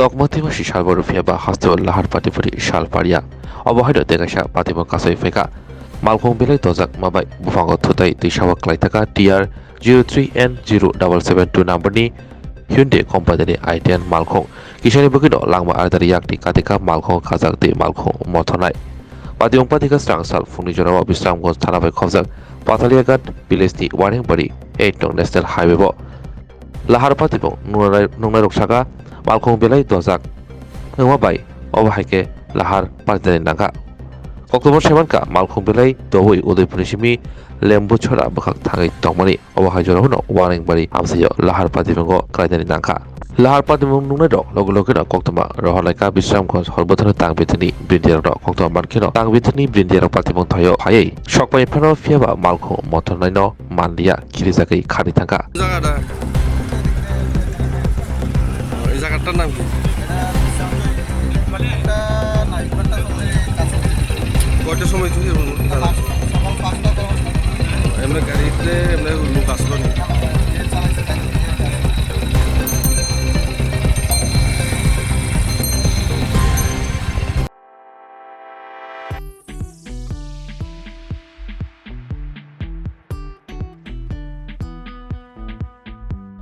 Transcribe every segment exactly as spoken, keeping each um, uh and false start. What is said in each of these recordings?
Tokma twi masi salboro phiya ba hasteo lahar patibwrwi sal parya. Obo haino tei kaisa patibwng kasui phaikha. Malkhung belai dojak ma bai buphango thutai twi sawa klaitaka T R zero three N zero double seven two number ni Hyundai company ni I ten malkhung. Kisani bwkhwino langma aridari yakni katika malkhung khajak tei malkhung mothornai. Patibwng patika srang sal phungni jorao Bisramganj thana bai khobjak Pathaliaghat village ni Warengbari eight nong National Highway o. Lahar patibwng nungnai, nungnairok saka malkhung belai dojak wngma bai obo hai khe lahar patinani nangkha. Koktwma saimankha malkhung belai doui Udaipurni simi Lembuchhora bwkhak thangwi tongmani. Obo hai jorao no Warengbari amsio lahar patibwngo klainani nangkha. Lahar patibwng nungnairok loge loge no koktwma rohorlaikha Bisramganj Horbothani tang bithani brindiarokno. Koktwma mankheno tang bithani brindiarok patibwng thaio phaiwi sokpai phano phiyaba malkhung mothornaino manliya khirijagwi khani thangkha. Jaga da. Ei jaga ta nang. Koita somoi thwi jaga. Emne gari te emne luk aslo ni.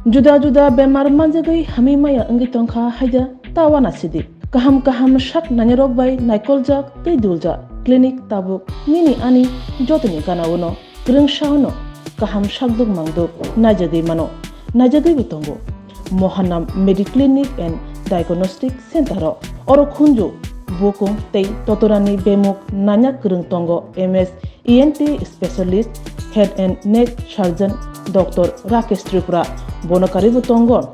Juda juda bemar manjagwi hamwi maya wngwi tongkha haida ta uanasidi. Kaham kaham sak nainarok bai naikoljak tei duljak clinic tabuk nini ani jotoni gana-o no kwrwngsa-o no kaham sakduk mangduk naijagwi mano, naijagwibo tongo. Mohanam Mediclinic and Diagnostic Center-o oro khunju, bukung tei totorani bemuk nanya kwrwng tongo M S E N T specialist, head and neck surgeon Doctor Rakesh Tripura, bono karwibo tongo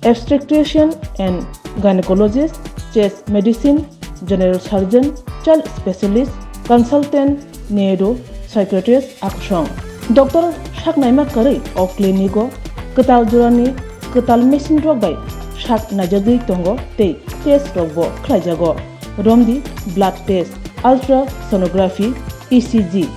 obstetrician and gynecologist, chest medicine, general surgeon, child specialist, consultant, neuro psychiatrist akusong. Doctor saknaima karwi o clinic-o kwtal jorani kwtal machine rok bai sak naijagwi tongo tei test rokbo khlaijago. Romdi blood test, ultrasonography, E C G,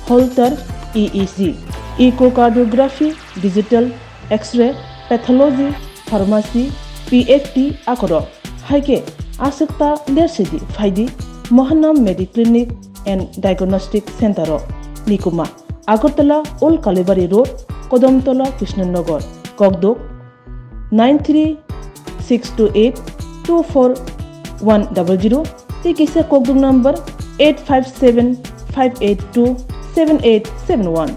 Holter E E G, echocardiography, digital X-ray, pathology, pharmacy, P H T akorok. Hai khe aswk ta lersidi phaidi Mohanam Mediclinic and Diagnostic Center-o. Nikuma, Agartala Old Kalibari Road, Kodamtola, Krishnanagar, Kokduk, nine three six two eight two four one double zero tei kisa kokduk number eight five seven five eight two seven eight seven one.